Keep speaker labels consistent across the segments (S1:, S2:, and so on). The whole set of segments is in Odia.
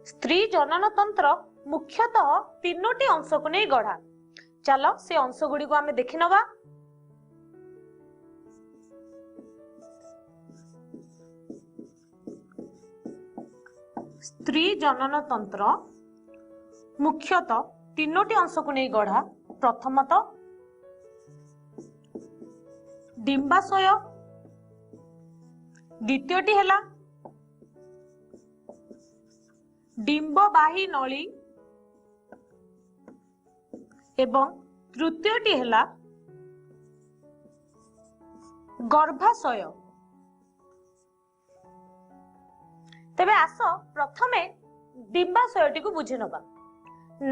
S1: ସ୍ତ୍ରୀ ଜନନ ତନ୍ତ୍ର ମୁଖ୍ୟତଃ ତିନୋଟି ଅଂଶକୁ ନେଇ ଗଢ଼ା। ଚାଲ ସେ ଅଂଶ ଗୁଡ଼ିକୁ ଆମେ ଦେଖିନବା। ସ୍ତ୍ରୀ ଜନନ ତନ୍ତ୍ର ମୁଖ୍ୟତଃ ତିନୋଟି ଅଂଶକୁ ନେଇ ଗଢ଼ା। ପ୍ରଥମତଃ ଡିମ୍ବାଶୟ, ଦ୍ୱିତୀୟଟି ହେଲା ଡିମ୍ବବାହୀ ନଳୀ ଏବଂ ତୃତୀୟଟି ହେଲା ଗର୍ଭାଶୟ। ତେବେ ଆସ ପ୍ରଥମେ ଡିମ୍ବାଶୟଟିକୁ ବୁଝି ନବା।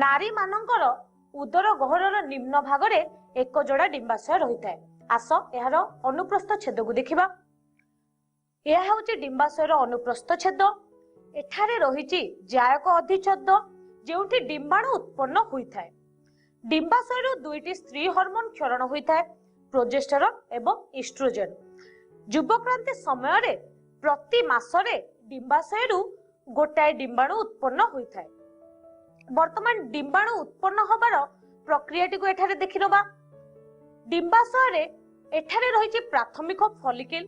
S1: ନାରୀ ମାନଙ୍କର ଉଦର ଗହ୍ୱରର ନିମ୍ନ ଭାଗରେ ଏକ ଯୋଡ଼ା ଡିମ୍ବାଶୟ ରହିଥାଏ। ଆସ ଏହାର ଅନୁପ୍ରସ୍ଥ ଛେଦକୁ ଦେଖିବା। ଏହା ହେଉଛି ଡିମ୍ବାଶୟର ଅନୁପ୍ରସ୍ଥ ଛେଦ। ଏଠାରେ ରହିଛି ଜାୟକ ଅଧିଛଦ, ଯେଉଁଠି ଡିମ୍ବାଣୁ ଉତ୍ପନ୍ନ ହୋଇଥାଏ। ଡିମ୍ବାଶୟରୁ ଦୁଇଟି ସ୍ତ୍ରୀ ହରମୋନ କ୍ଷରଣ ହୋଇଥାଏ, ପ୍ରୋଜେଷ୍ଟରନ୍ ଏବଂ ଇଷ୍ଟ୍ରୋଜେନ। ଯୁବକ୍ରାନ୍ତି ସମୟରେ ପ୍ରତି ମାସରେ ଡିମ୍ବାଶୟରୁ ଗୋଟାଏ ଡିମ୍ବାଣୁ ଉତ୍ପନ୍ନ ହୋଇଥାଏ। ବର୍ତ୍ତମାନ ଡିମ୍ବାଣୁ ଉତ୍ପନ୍ନ ହବାର ପ୍ରକ୍ରିୟାଟିକୁ ଏଠାରେ ଦେଖିନବା। ଡିମ୍ବାଶୟରେ ଏଠାରେ ରହିଛି ପ୍ରାଥମିକ ଫଲିକିଲ।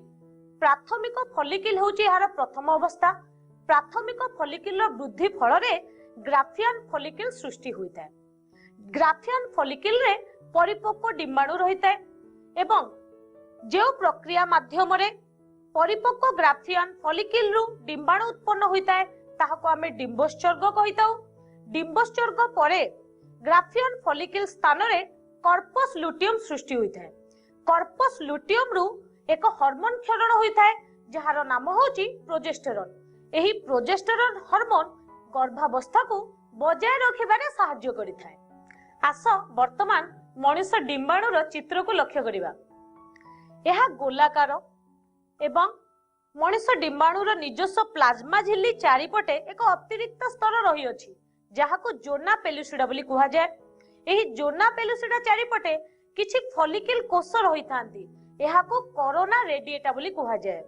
S1: ପ୍ରାଥମିକ ଫଲିକିଲ ହେଉଛି ଏହାର ପ୍ରଥମ ଅବସ୍ଥା। ପ୍ରାଥମିକ ଫଲିକିଲର ବୃଦ୍ଧି ଫଳରେ ଗ୍ରାଫିଆନ ଫଲିକିଲ ସୃଷ୍ଟି ହୋଇଥାଏ। ଗ୍ରାଫିଆନ ଫଲିକିଲରେ ପରିପକ୍ୱ ଡିମ୍ବାଣୁ ରହିଥାଏ ଏବଂ ଯେଉଁ ପ୍ରକ୍ରିୟା ମାଧ୍ୟମରେ ପରିପକ୍ୱ ଗ୍ରାଫିଆନ ଫଲିକିଲରୁ ଡିମ୍ବାଣୁ ଉତ୍ପନ୍ନ ହୋଇଥାଏ ତାହାକୁ ଆମେ ଡିମ୍ବୋତ୍ସର୍ଗ କହିଥାଉ। ଡିମ୍ବୋତ୍ସର୍ଗ ପରେ ଗ୍ରାଫିଆନ ଫଲିକିଲ ସ୍ଥାନରେ କର୍ପସ୍ ଲୁଟିୟମ ସୃଷ୍ଟି ହୋଇଥାଏ। କର୍ପସ୍ ଲୁଟିୟମରୁ ଏକ ହରମୋନ କ୍ଷରଣ ହୋଇଥାଏ, ଯାହାର ନାମ ହେଉଛି ପ୍ରୋଜେଷ୍ଟରନ୍। ଏହି ପ୍ରୋଜେଷ୍ଟରନ୍ ହରମୋନ ଗର୍ଭାବସ୍ଥାକୁ ବଜାୟ ରଖିବାରେ ସାହାଯ୍ୟ କରିଥାଏ। ଆସ ବର୍ତ୍ତମାନ ମଣିଷ ଡିମ୍ବାଣୁର ଚିତ୍ରକୁ ଲକ୍ଷ୍ୟ କରିବା। ଏହା ଗୋଲାକାର ଏବଂ ମଣିଷ ଡିମ୍ବାଣୁର ନିଜସ୍ୱ ପ୍ଲାଜମା ଝିଲ୍ଲି ଚାରିପଟେ ଏକ ଅତିରିକ୍ତ ସ୍ତର ରହିଅଛି, ଯାହାକୁ ଜୋନା ପେଲୁସିଡା ବୋଲି କୁହାଯାଏ। ଏହି ଜୋନା ପେଲୁସିଡା ଚାରିପଟେ କିଛି ଫଲିକିଲ କୋଷ ରହିଥାନ୍ତି, ଏହାକୁ କରୋନା ରେଡିଏଟା ବୋଲି କୁହାଯାଏ।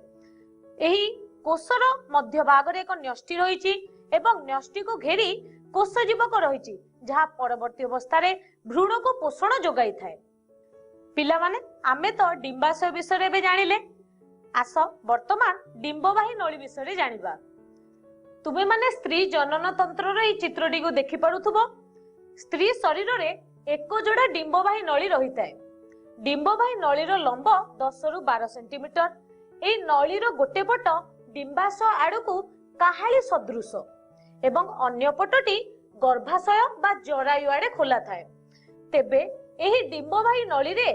S1: ଏହି କୋଷର ମଧ୍ୟଭାଗରେ ଏକ ନ୍ୟଷ୍ଟି ରହିଛି ଏବଂ ନ୍ୟଷ୍ଟିକୁ ଘେରି କୋଷ ଜୀବକ ରହିଛି, ଯାହା ପରବର୍ତ୍ତୀ ଅବସ୍ଥାରେ ଭ୍ରୂଣକୁ ପୋଷଣ ଯୋଗାଇଥାଏ। ପିଲାମାନେ, ଆମେ ତ ଡିମ୍ବାଶୟ ବିଷୟରେ ଏବେ ଜାଣିଲେ। ଆସ ବର୍ତ୍ତମାନ ଡିମ୍ବବାହୀ ନଳୀ ବିଷୟରେ ଜାଣିବା। ତୁମେମାନେ ସ୍ତ୍ରୀ ଜନନ ତନ୍ତ୍ରର ଏହି ଚିତ୍ରଟିକୁ ଦେଖିପାରୁଥିବ। ସ୍ତ୍ରୀ ଶରୀରରେ ଏକ ଯୋଡ଼ା ଡିମ୍ବବାହୀ ନଳୀ ରହିଥାଏ। ଡିମ୍ବବାହୀ ନଳୀର ଲମ୍ବ 10ରୁ 12 ସେଣ୍ଟିମିଟର। ଏହି ନଳୀର ଗୋଟେ ପଟ ଡିମ୍ବାଶୟ ଆଡ଼କୁ କାହାଳି ସଦୃଶ ଏବଂ ଅନ୍ୟ ପଟଟି ଗର୍ଭାଶୟ ବା ଜରାୟୁ ଆଡ଼େ ଖୋଲା ଥାଏ। ତେବେ ଏହି ଡିମ୍ବବାହୀ ନଳୀରେ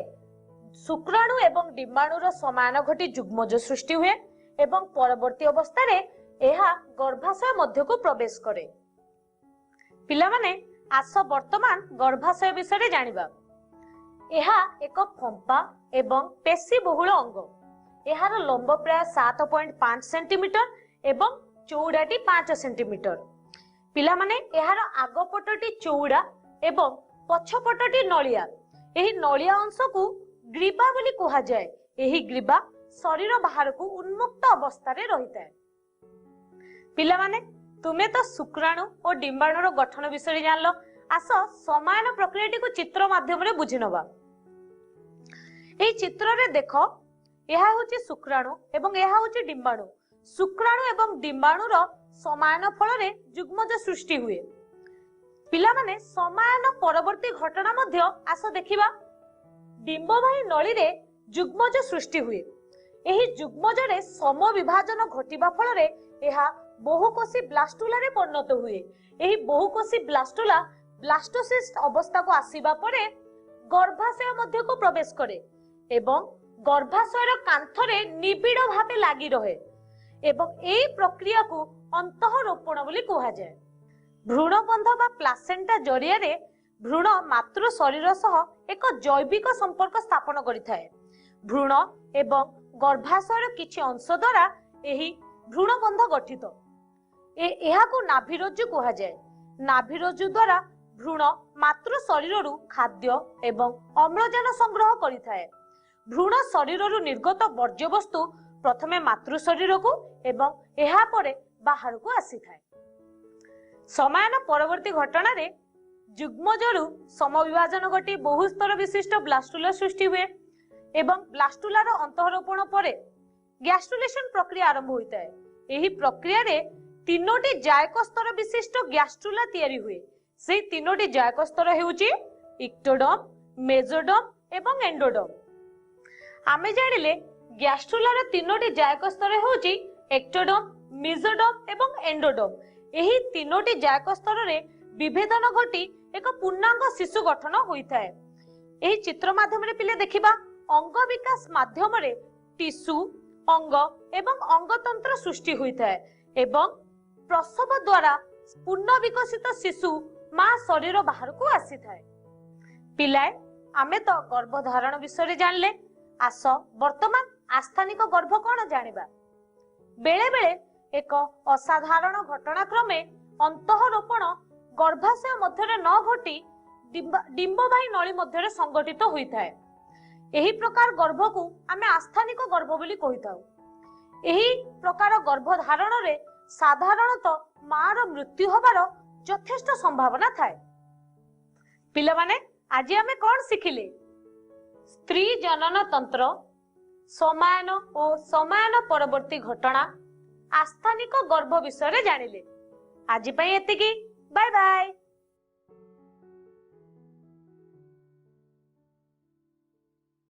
S1: ଶୁକ୍ରାଣୁ ଏବଂ ଡିମ୍ବାଣୁର ସମାୟନ ଘଟି ଯୁଗ୍ମଜ ସୃଷ୍ଟି ହୁଏ ଏବଂ ପରବର୍ତ୍ତୀ ଅବସ୍ଥାରେ ଏହା ଗର୍ଭାଶୟ ମଧ୍ୟକୁ ପ୍ରବେଶ କରେ। ପିଲାମାନେ, ଆସ ବର୍ତ୍ତମାନ ଗର୍ଭାଶୟ ବିଷୟରେ ଜାଣିବା। ଏହା ଏକ ଫମ୍ପା ଏବଂ ପେଶୀ ବହୁଳ ଅଙ୍ଗ। ଏହାର ଲମ୍ବ ପ୍ରାୟ 7.5 ସେଣ୍ଟିମିଟର ଏବଂ ଚଉଡ଼ାଟି 5 ସେଣ୍ଟିମିଟର। ପିଲାମାନେ, ଏହାର ଆଗ ପଟଟି ଚଉଡ଼ା ଏବଂ ପଛ ପଟଟି ନଳିଆ। ଏହି ନଳିଆ ଅଂଶକୁ ଗ୍ରୀବା ବୋଲି କୁହାଯାଏ। ଏହି ଗ୍ରୀବା ଶରୀର ବାହାରକୁ ଉନ୍ମୁକ୍ତ ଅବସ୍ଥାରେ ରହିଥାଏ। ପିଲାମାନେ, ତୁମେ ତ ଶୁକ୍ରାଣୁ ଓ ଡିମ୍ବାଣୁର ଗଠନ ବିଷୟରେ ଜାଣିଲ। ଆସ ସମାୟନ ପ୍ରକ୍ରିୟାଟିକୁ ଚିତ୍ର ମାଧ୍ୟମରେ ବୁଝିନବା। ଏହି ଚିତ୍ରରେ ଦେଖ, ଏହା ହେଉଛି ଶୁକ୍ରାଣୁ ଏବଂ ଏହା ହେଉଛି ଡିମ୍ବାଣୁ। ଶୁକ୍ରାଣୁ ଏବଂ ଡିମ୍ବାଣୁର ସମାୟନ ଫଳରେ ଯୁଗ୍ମଜ ସୃଷ୍ଟି ହୁଏ। ପିଲାମାନେ, ସମାୟନ ପରବର୍ତ୍ତୀ ଘଟଣା ମଧ୍ୟ ଆସ ଦେଖିବା। ଡିମ୍ବବାହୀ ନଳୀରେ ଯୁଗ୍ମଜ ସୃଷ୍ଟି ହୁଏ। ଏହି ଯୁଗ୍ମଜରେ ସମବିଭାଜନ ଘଟିବା ଫଳରେ ଏହା ବହୁକୋଷୀ ବ୍ଲାଷ୍ଟୁଲାରେ ପରିଣତ ହୁଏ। ଏହି ବହୁକୋଷୀ ବ୍ଲାଷ୍ଟୁଲା ବ୍ଲାଷ୍ଟୋସିଷ୍ଟ ଅବସ୍ଥାକୁ ଆସିବା ପରେ ଗର୍ଭାଶୟ ମଧ୍ୟକୁ ପ୍ରବେଶ କରେ ଏବଂ ଗର୍ଭାଶୟର କାନ୍ଥରେ ନିବିଡ଼ ଭାବେ ଲାଗି ରହେ ଏବଂ ଏହି ପ୍ରକ୍ରିୟାକୁ ଅନ୍ତଃରୋପଣ ବୋଲି କୁହାଯାଏ। ଭ୍ରୂଣବନ୍ଧ ବା ପ୍ଲାସେଣ୍ଟା ଜରିଆରେ ଭ୍ରୂଣ ମାତୃ ଶରୀର ସହ ଏକ ଜୈବିକ ସମ୍ପର୍କ ସ୍ଥାପନ କରିଥାଏ। ଭ୍ରୂଣ ଏବଂ ଗର୍ଭାଶୟର କିଛି ଅଂଶ ଦ୍ୱାରା ଏହି ଭ୍ରୂଣବନ୍ଧ ଗଠିତ। ଏହାକୁ ନାଭିରଜ୍ଜୁ କୁହାଯାଏ। ନାଭିରଜ୍ଜୁ ଦ୍ୱାରା ଭ୍ରୂଣ ମାତୃ ଶରୀରରୁ ଖାଦ୍ୟ ଏବଂ ଅମ୍ଳଜାନ ସଂଗ୍ରହ କରିଥାଏ। ଭ୍ରୂଣ ଶରୀରରୁ ନିର୍ଗତ ବର୍ଜ୍ୟବସ୍ତୁ ପ୍ରଥମେ ମାତୃ ଶରୀରକୁ ଏବଂ ଏହାପରେ ବାହାରକୁ ଆସିଥାଏ। ସମାୟନ ପରବର୍ତ୍ତୀ ଘଟଣାରେ ଯୁଗ୍ମଜରୁ ସମବିଭାଜନ ଘଟି ବହୁ ସ୍ତର ବିଶିଷ୍ଟ ବ୍ଲାଷ୍ଟୁଲା ସୃଷ୍ଟି ହୁଏ ଏବଂ ବ୍ଲାଷ୍ଟୁଲାର ଅନ୍ତଃରୋପଣ ପରେ ଗ୍ୟାଷ୍ଟ୍ରୁଲେସନ ପ୍ରକ୍ରିୟା ଆରମ୍ଭ ହୋଇଥାଏ। ଏହି ପ୍ରକ୍ରିୟାରେ ତିନୋଟି ଜାୟକ ସ୍ତର ବିଶିଷ୍ଟ ଗ୍ୟାଷ୍ଟ୍ରୁଲା ତିଆରି ହୁଏ। ସେଇ ତିନୋଟି ଜାୟକ ସ୍ତର ହେଉଛି ଇକ୍ଟୋଡମ, ମେଜୋଡମ ଏବଂ ଏଣ୍ଡୋଡମ। ଆମେ ଜାଣିଲେ ଗ୍ୟାଷ୍ଟ୍ରୁଲାର ତିନୋଟି ଜାୟକ ସ୍ତର ହେଉଛି ଏକ୍ଟୋଡମ, ମିଜୋଡମ ଏବଂ ଏଣ୍ଡୋଡମ। ଏହି ତିନୋଟି ଜାୟକ ସ୍ତରରେ ବିଭେଦନ ଘଟି ଏକ ପୂର୍ଣ୍ଣାଙ୍ଗ ଶିଶୁ ଗଠନ ହୋଇଥାଏ। ଏହି ଚିତ୍ର ମାଧ୍ୟମରେ ପିଲେ ଦେଖିବା, ଅଙ୍ଗ ବିକାଶ ମାଧ୍ୟମରେ ଟିସୁ, ଅଙ୍ଗ ଏବଂ ଅଙ୍ଗତନ୍ତ୍ର ସୃଷ୍ଟି ହୋଇଥାଏ ଏବଂ ପ୍ରସବ ଦ୍ୱାରା ପୂର୍ଣ୍ଣ ବିକଶିତ ଶିଶୁ ମା ଶରୀର ବାହାରକୁ ଆସିଥାଏ। ପିଲାଏ, ଆମେ ତ ଗର୍ଭଧାରଣ ବିଷୟରେ ଜାଣିଲେ, ଆସ ବର୍ତ୍ତମାନ ଆସ୍ଥାନିକ ଗର୍ଭ କଣ ଜାଣିବା। ବେଳେ ବେଳେ ଏକ ଅସାଧାରଣ ଘଟଣାକ୍ରମେ ଅନ୍ତଃରୋପଣ ଗର୍ଭାଶୟ ମଧ୍ୟରେ ନ ଘଟି ଡିମ୍ବବାହୀ ନଳୀ ମଧ୍ୟରେ ସଂଗଠିତ ହୋଇଥାଏ। ଏହି ପ୍ରକାର ଗର୍ଭକୁ ଆମେ ଆସ୍ଥାନିକ ଗର୍ଭ ବୋଲି କହିଥାଉ। ଏହି ପ୍ରକାର ଗର୍ଭ ଧାରଣରେ ସାଧାରଣତଃ ମାର ମୃତ୍ୟୁ ହବାର ଯଥେଷ୍ଟ ସମ୍ଭାବନା ଥାଏ। ପିଲାମାନେ, ଆଜି ଆମେ କଣ ଶିଖିଲେ? ସ୍ତ୍ରୀ ଜନନ ତନ୍ତ୍ର, ସମାୟନ ଓ ସମାୟନ ପରବର୍ତ୍ତୀ ଘଟଣା, ଆସ୍ଥାନିକ ଗର୍ଭ ବିଷୟରେ ଜାଣିଲେ। ଆଜି ପାଇଁ ଏତିକି। Bye bye.